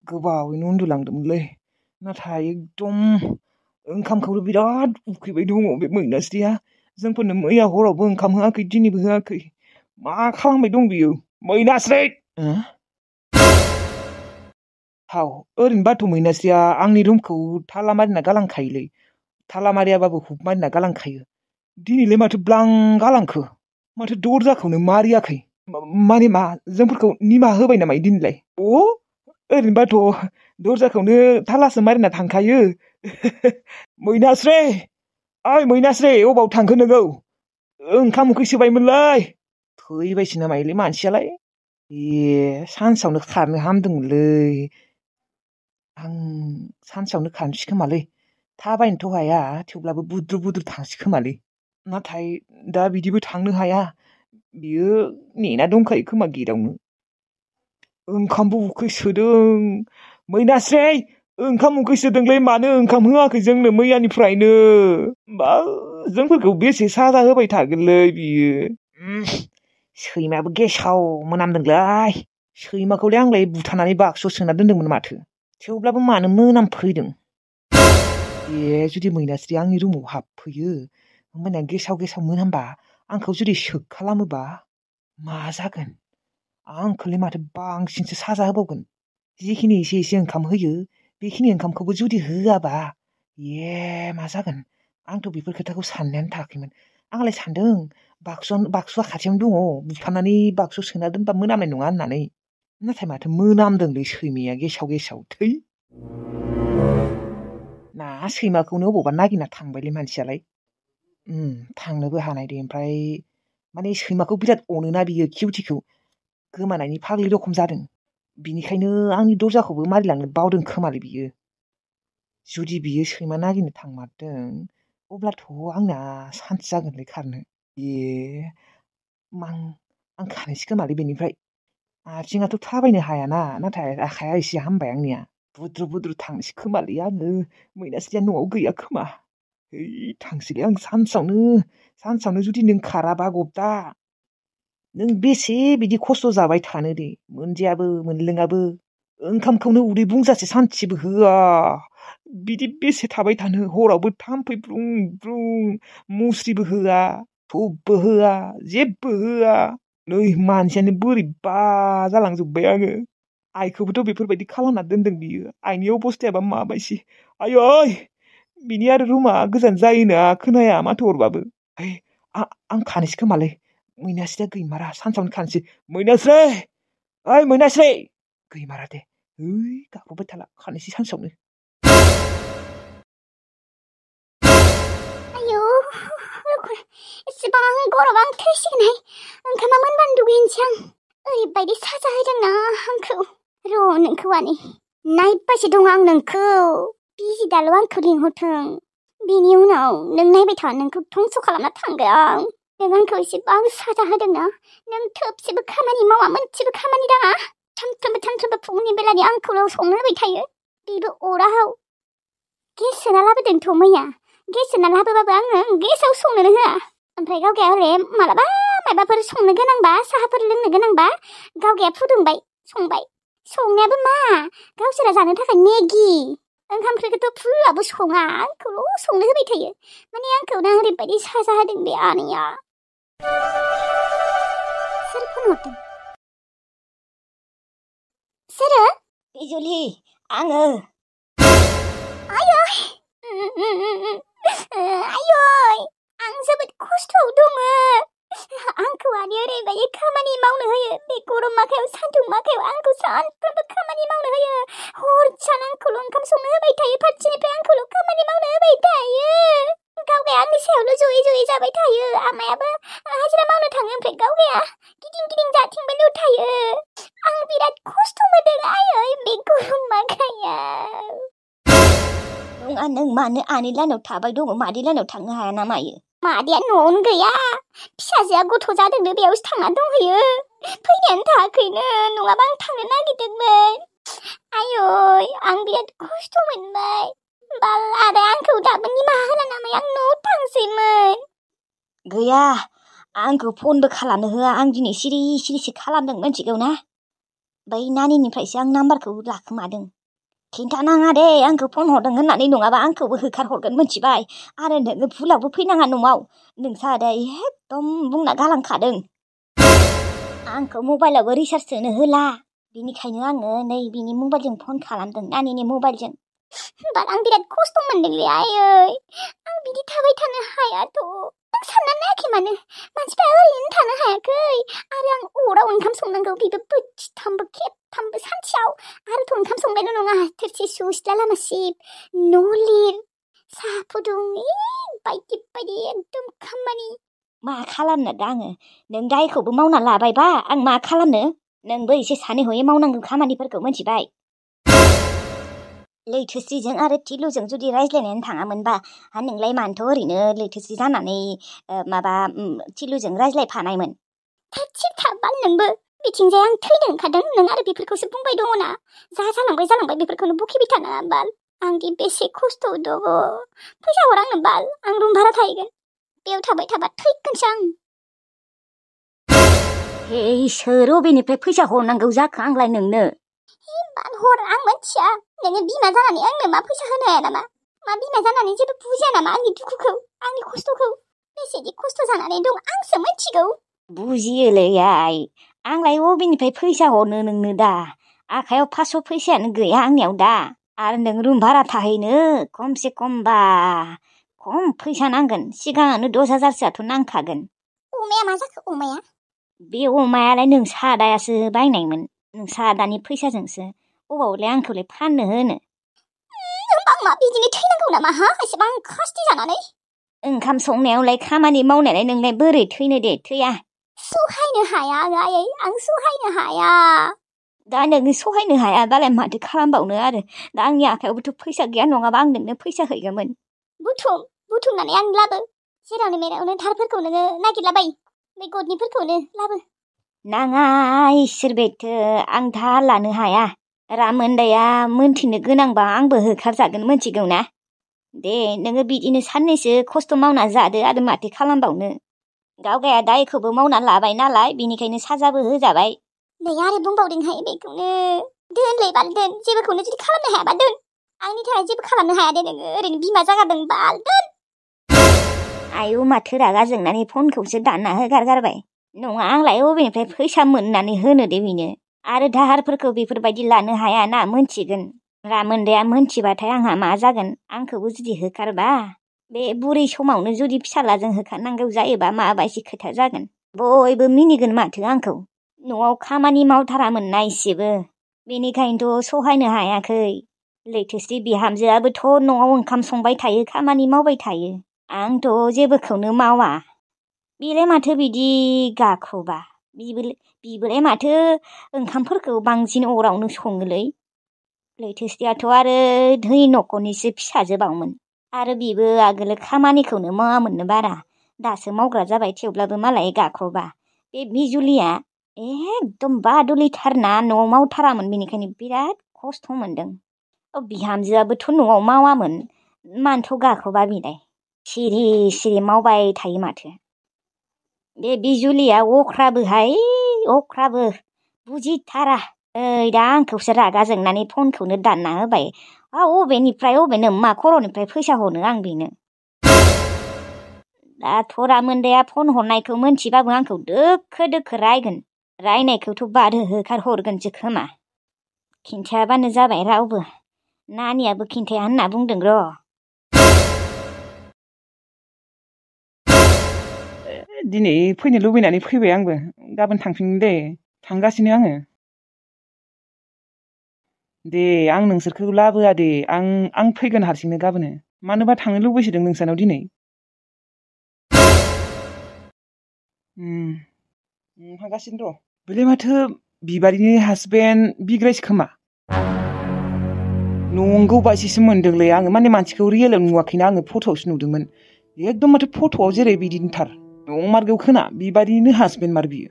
गोबावैनो उन्दुलांदोंमोनलै नाथाय एकदम ओंखामखौनो बिराद उखैबाय दङ बे मैनास्रिया जोंफोरनो मैया हरावबो ओंखाम होआखै दिनैबो होआखै मा खालामबाय दं बियो मैनास्रि हाव ओरैनोबाथ' मैनास्रिया आंनि रुमखौ थाला मारिना गालांखायोलै थाला मारियाबाबो हुक मारिना गालांखायो दिनैलाय माथो ब्लां गालांखो माथो दरजाखौनो मारियाखै माने मा जोंफोरखौ निमाहा होबाय नामा दिनैलाय ओरैनोबाथ' दरजाखौनो थालासो मारिना थांखायो मैनास्रि ओइ मैनास्रि अबाव थांखो नोङो ओंखाम उखै सोबायमोनलै थैबायसो नामायोलै मानसियालाय सानसेयावनो खारनो हामदोंमोनलै आं सानसेयावनो खारनोसै खोमालै थाबायनोथ' हाया थेवब्लाबो बुद्रु बुद्रु थांसै खोमालै नाथाय दा बिदिबो थांनो हाया बियो नेना दंखायो खोमा गेटआवनो ओंखामबो उखैसोदों मैनास्रि ओंखाम उखैसोदोंलै मानो ओंखाम होआखै जोंनो मैयानिफ्रायनो बा जोंफोरखौ बेसे साजा होबाय थागोनलै बियो सैमायाबो गेसाव मोनामदोंलै सैमाखौलाय आंलाय बुथारनानै बाक्सुआव सोना दोन्दोंमोन माथो थेवब्लाबो मानो मोनामफैदों जुदि मैनास्रि आंनि रुमाव हाबफैयो होमबाना गेसाव गेसाव मोनामबा आंखौ जुदि सोग खालामोबा मा जागोन आंखौलाय माथो बांसिनसो साजा होबावगोन जिखिनि एसे एसे ओंखाम होयो बेखिनि ओंखामखौबो जुदि होआबा मा जागोन आंथ' बेफोर खोथाखौ साननायानो थायाखैमोन आंलाय सानदों बाक्सुआ खाथियावनो दङ बुखारनानै बाक्सुआव सोना दोनबा मोनामनाय नङा होननानै नाथाय माथो मोनामदोंलै सैमाया गेसाव गेसाव थै ना सैमाखौनो अबावबा नागिरना थांबायलै मानसियालाय थांनोबो हानाय दे ओमफ्राय माने सैमाखौ बिराद अनोना बियो किउटिखौ गोमानायनि फाग्लि रखम जादों बिनिखायनो आंनि दरजाखौबो मारिलांनो बावदों खोमालै बियो जुदि बियो सैमा नागिरनो थांमारदों अब्लाथ' आंना सान्थि जागोनलै खारनो आं खानोसै खोमालै बेनिफ्राय आथिङाथ' थाबायनो हायाना नाथाय आखाइया एसे हामबाय आंनिया बुद्रु बुद्रु थांसै खोमालै आङो मैनास्रिया न'आव गैया खोमा थांसैलै आं सानसेयावनो जुदि नों खाराबा गबदा नों बेसे बिदि खस्थ' जाबाय थानो दे मोनजायाबो मोनलोङाबो ओंखामखौनो उदै बुंजासे सान्थिबो होआ बिदि बेसे थाबाय थानो हरावबो थाम्फै ब्रुं ब्रुं मुस्रिबो होआ धुपबो होआ जेबो होआ नै मानसियानो बोरैबा जालांजोब्बाय आङो आइखौबोथ' बेफोरबायदि खालामना दोनदों बियो आइनि अबस्थायाबा माबायसि आयै बिनि आरो रुमा गोजान जायोना खोनाया माथो हरबाबो आं खानोसै खोमालै मैनास्रिया गैमारा सानसेयावनो खानोसै मैनास्रि ओइ मैनास्रि गैमारा दे गाबबाय थाला खानोसै सानसेयावनो एसेबां गरम आं थैसिगोनहाय ओंखामा मोनबानो दुगैनोसै आं ओरैबायदि साजा होदोंना आंखौ र' नोंखौ आनै नायबायसो दं आं नोंखौ बिजि दाल' आंखौ लिंहरथों बिनि उनाव नों नायबाय था नोंखौ धंस' खालामना थांगोन आं नों आंखौ एसेबां साजा होदोंना नों थोबसेबो खामानि मावा मोनसेबो खामानि दाङा सानफ्रोमबो फुंनि बेलानि आंखौल' संनो होबाय थायो बेबो अराव गेस सोना लाबोदोंथ' मैया गेस सोना लाबोबाबो आङो गेसाव संनोनो होआ ओमफ्राय गावगाया हले मालाबा माबाफोर संनो गोनांबा साहाफोर लोंनो गोनांबा गावगाया फुदुंबाय संबाय संनायाबो मा गावसोरा जानो थाखाय मेगि ओंखामफोरखौथ' फुलआबो सङा आंखौल' संनो होबाय थायो माने आंखौ ना ओरैबायदि साजा होदों बे आनैया सोर फन हरदों सोरो बिजुलि आङो आयै आं जोबोद खस्थ'आव दङ आंखौ आनै ओरैबायदि खामानि मावनो होयो बे गरम माखायाव सान्दुं माखायाव आंखौ सानफ्रोमबो खामानि मावनो होयो हर सान आंखौल' ओंखाम संनो होबाय थायो फारसेनिफ्राय आंखौल' खामानि मावनो होबाय थायो गावगाया आंनि सायावल' जयै जाबाय थायो आमायाबो हाजिरा मावनो थाङो ओमफ्राय गावगाया गिदिं जाथिंबायल' थायो आं बिराद खस्थ' मोनदों आयै बे गरम माखायाव नङा नों मानो आनै लानाव थाबाय दङ मादै लानाव थांनो हाया ना मायो मादैया न'आवनो गैया फिसाजोआ गथ' जादोंनो बेयावसो थांना दंहैयो फैनायानो थायाखैनो नङाबा आं थांनो नागिरदोंमोन आयै आं बिराद खस्थ' मोनबाय बाल आरो आंखौ दाबो निमाहा होला नामा आं न'आव थांसैमोन गैया आंखौ फनबो खालामनो होआ आं दिनै सिरि सिरिसो खालामदों मिथिगौ ना बै नानिनिफ्रायसो आं नाम्बारखौ लाखोमादों। खिन्थानाङा दे आंखौ फन हरदों होननानै, नङाबा आंखौबो होखारहरगोन मिथिबाय। आरो नोङो भुलावबो फैनाङा न'आव। नोंसा आदाया एकदम बुंना गालांखादों। आंखौ मबाइलावबो रिसार्ज सोनो होला। बिनिखायनो आङो नै बिनि मबाइलजों फन खालामदों, नानिनि मबाइलजों। बाट आं बिराद खस्थ' मोनदोंलै आयै। आं बिदि थाबाय थानो हायाथ'। नों सानना नायाखै मानो? मानसिफ्रा ओरैनो थानो हायाखै। आरो आं अराव ओंखाम संनांगौ, बेबो बोथिथामबो खेबथामबो सानसेयाव। आरोथ' ओंखाम संनायल' नङा, थोरसि सुस्ला लामा सिब, न' लिर, साहा फुदुं, बायदि बायदि एकदम खामानि। मा खालामनो दा आङो? नों दायखौबो मावना लाबायबा आं मा खालामनो? नोंबो एसे सानै हयै मावनांगौ खामानिफोरखौ मिथिबाय। लैथोस्रिजों आरो थिलुजों जुदि रायज्लायनानै थाङामोनबा नोंलाय मानोथ' ओरैनो लैथोस्रि जानानै थिलुजों रायज्लायफानायमोन। थिग थाबाल नोंबो। बिथिंजाय आं थैनो ओंखारदों, नों आरो बेफोरखौसो बुंबाय दङना। जा जालांबाय बेफोरखौनो बखिबाय थानो बाल। आंदि बेसे खस्थ' दङ। फैसा हर आंनो बाल, आं रुम भारा थाहैगोन। बेयाव थाबाय थाबा थैगोनसो आं। हे सोर अबेनिफ्राय फैसा हरनांगौ जाखो आंलाय नोंनो? बाल हर, आं मिथिया। नोङो बिमा जानानै आंनो मा फैसा होनो हाया नामा? मा बिमा जानानै जेबो बुजिया नामा आंनि दुखुखौ, आंनि खस्थ'खौ? बेसेदि खस्थ' जानानै दं आंसो मिथिगौ। बुजियोलै आइ, आंलाय अबेनिफ्राय फैसा हरनो नोंनो दा? आखायाव 500 फैसायानो गैया आंनियाव दा। आरो नों रुम भारा थाहैनो खमसे खमबा खम फैसा नांगोन। सिगाङावनो 10,000सोआथ' नांखागोन। अमाया मा जाखो अमाया? बे अमायालाय नोंसा आदायासो बायनायमोन, नोंसा आदानि फैसाजोंसो। अबावलाय आंखौलाय फाननो होनो? आं मा बिदिनो थैनांगौ नामा हा? एसेबां खस्थ' जानानै? ओंखाम संनायावलाय खामानि मावनायालाय नोंलाय बोरै थैनो दे? थैया। सहायनो हाया आयै, आं सहायनो हाया। दा नोङो सहायनो हायाबालाय माथो खालामबावनो आरो? दा आंनि आखायावबोथ' फैसा गैया, नङाबा आं नोंनो फैसा हैगौमोन। बुथुमनानै आं लाबो। जेरावनो मेरावनो धारफोरखौ नोङो नागिरलाबाय, बे गदनिफोरखौनो लाबो। नाङा इसोर बेथो, आं धार लानो हाया। रामोन्दाया मोनथिनो गोनांबा आंबो होखारजागोन, मोनथिगौ ना? दे नोङो बिदिनो साननैसो खस्थ' मावना जादो आरो माथो खालामबावनो। गावगाया दायखौबो मावना लाबाय नालाय, बिनिखायनो साजाबो होजाबाय। नै आरो बुंबावदोंहाय बेखौनो। दोनलै बाल दोन, जेबोखौनो जुदि खालामनो हायाबा दोन। आंनि थाखाय जेबो खालामनो हाया दे नोङो, ओरैनो बिमा जागारदों बाल दोन। आयौ माथो रागा जोंनानै फनखौसो दानना होगारगारबाय। नङा आंलाय अबेनिफ्राय फैसा मोननानै होनो दे बेनो? आरो दाहारफोरखौ बेफोरबायदि लानो हायाना, मोनथिगोन। रामोन्दाया मोनथिबाथाय आंहा मा जागोन? आंखौबो जुदि होखारबा, बे बुरै समावनो जुदि फिसालाजों होखारनांगौ जायोबा माबायदि खोथा जागोन? बयबो मिनिगोन माथो आंखौ। न'आव खामानि मावथारामोन ना इसेबो, बेनिखायनोथ' सहायनो हायाखै। लैथोस्रि बिहामजोआबोथ' न'आव ओंखाम संबाय थायो, खामानि मावबाय थायो। आंथ' जेबोखौनो मावा। बेलाय माथो बिदि गाख्रबा? बिबोलाय माथो ओंखामफोरखौ बांसिन अरावनो सङोलै। लैथोस्रियाथ' आरो धै न'खरनिसो फिसाजोबावमोन। आरो बिबो आगोलो खामानिखौनो मावामोननो बारा, दासो मावग्रा जाबाय। थेवब्लाबो मालाय गाख्रबा। बे बिजुलिया एकदम बादुलिथारना, न'आव मावथारामोन, बेनिखायनो बिराद खस्थ' मोनदों। बिहामजोआबोथ' न'आव मावामोन, मानोथ' गाख्रबा बिलाय? सिरि सिरि मावबाय थायो माथो। बे बिजुलिया अख्राबोहाय, अख्राबो बुजिथारा। ओइ दा आंखौसो रागा जोंनानै फनखौनो दानना होबाय। अबेनो मा खर'निफ्राय फैसा हरनो आं बेनो? दाथ' रामोन्दाया फन हरनायखौ मोनथिबाबो आंखौ दोखो दोखो रायगोन। रायनायखौथ' बाद होखारहरगोनसो खोमा। खिन्थायाबानो जाबाय रावबो। नानियाबो खिन्थाया होनना बुंदों र'। दिनै फैनो लुबैनानै फैबाय आंबो। गाबोन थांफिनगोन दे, थांगासिनो आङो। दे आं नोंसोरखौ लाबोआ दे, आं फैगोन हारसिंनो गाबोनो। मानोबा थांनो लुबैसोदों नोंसानाव दिनै। थांगासिनो र'। बेलाय माथो बिबारिनि हासबेन्ड बिग्रायसो खोमा। नंगौ बायदिसो मोनदोंलै आङो, माने मानसिखौ रियेलाव नुवाखैना आङो, फट'आवसो नुदोंमोन। एकदम माथो फट'आव जेरै बिदिनोथार। नंमारगौ खोना, बिबारिनो हासबेन्ड मार बियो।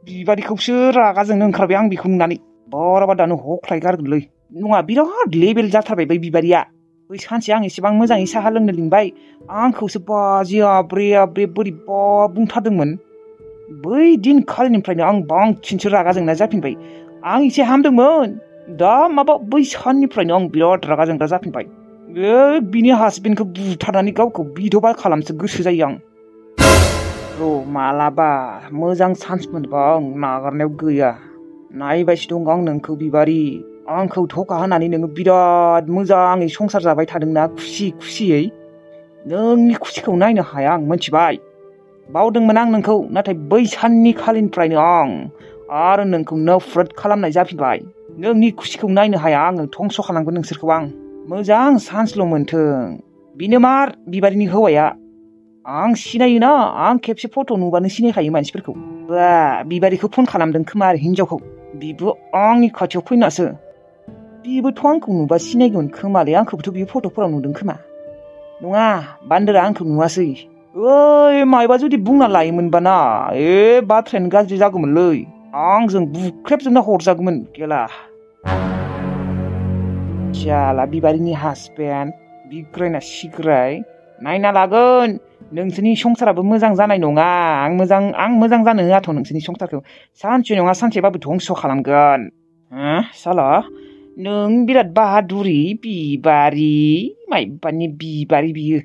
बिबारिखौसो रागा जोंनो ओंखारबाय आं बेखौ नुनानै। बाराबा दानो हख्लायगारगोनलै। नङा, बिराद लेबेल जाथारबाय बै बिबारिया। बै सानसे आं एसेबां मोजाङै साहा लोंनो लिंबाय, आंखौसो बाजि आब्रे आब्रे बोरैबा बुंथारदोंमोन। बै दिनखालिनिफ्रायनो आं बांसिनसो रागा जोंना जाफिनबाय। आं एसे हामदोंमोन, दा माबा बै साननिफ्रायनो आं बिराद रागा जोंग्रा जाफिनबाय। बिनि हासबेन्डखौ बुथारनानै गावखौ बिधबा खालामसो गोसो जायो आं। मालाबा मोजां चान्स मोनबा आं नागारनायाव गैया। नायबायसो दं आं नोंखौ बिबारि। आंखौ थखा होनानै नोङो बिराद मोजाङै संसार जाबाय थादोंना खुसि खुसियै। नोंनि खुसिखौ नायनो हाया आं, मिथिबाय? बावदोंमोन आं नोंखौ, नाथाय बै साननि खालिनिफ्रायनो आं आरो नोंखौ नफरत खालामनाय जाफिनबाय। नोंनि खुसिखौ नायनो हाया आङो, धंस' खालामगोन नोंसोरखौ आं। मोजां चान्सल' मोन्थों। बिनो मार बिबारिनि हौवाया। आं सिनायोना, आं खेबसे फट' नुबानो सिनायखायो मानसिफोरखौ। बिबारिखौ फन खालामदों खोमा आरो हिनजावखौ। बिबो आंनि खाथियाव फैनासो। बिबोथ' आंखौ नुबा सिनायगोन खोमालै, आंखौबोथ' बियो फट'फोराव नुदों खोमा। नङा, बान्दोरा आंखौ नुवासै। मायबा जुदि बुंना लायोमोनबा ना, बाथ्रायानो गाज्रि जागौमोनलै। आंजों बुख्रेबजोबना हरजागौमोन गेला। जाला बिबारिनि हासबेन्ड, बिग्रायना सिग्राय। नायना लागोन, नोंसोरनि संसाराबो मोजां जानाय नङा। आं मोजां जानो होआथ' नोंसोरनि संसारखौ। सानसे नङा सानसेबाबो धंस' खालामगोन। साला नों बिराद बाहादुरि बिबारि, माइबानि बिबारि बियो।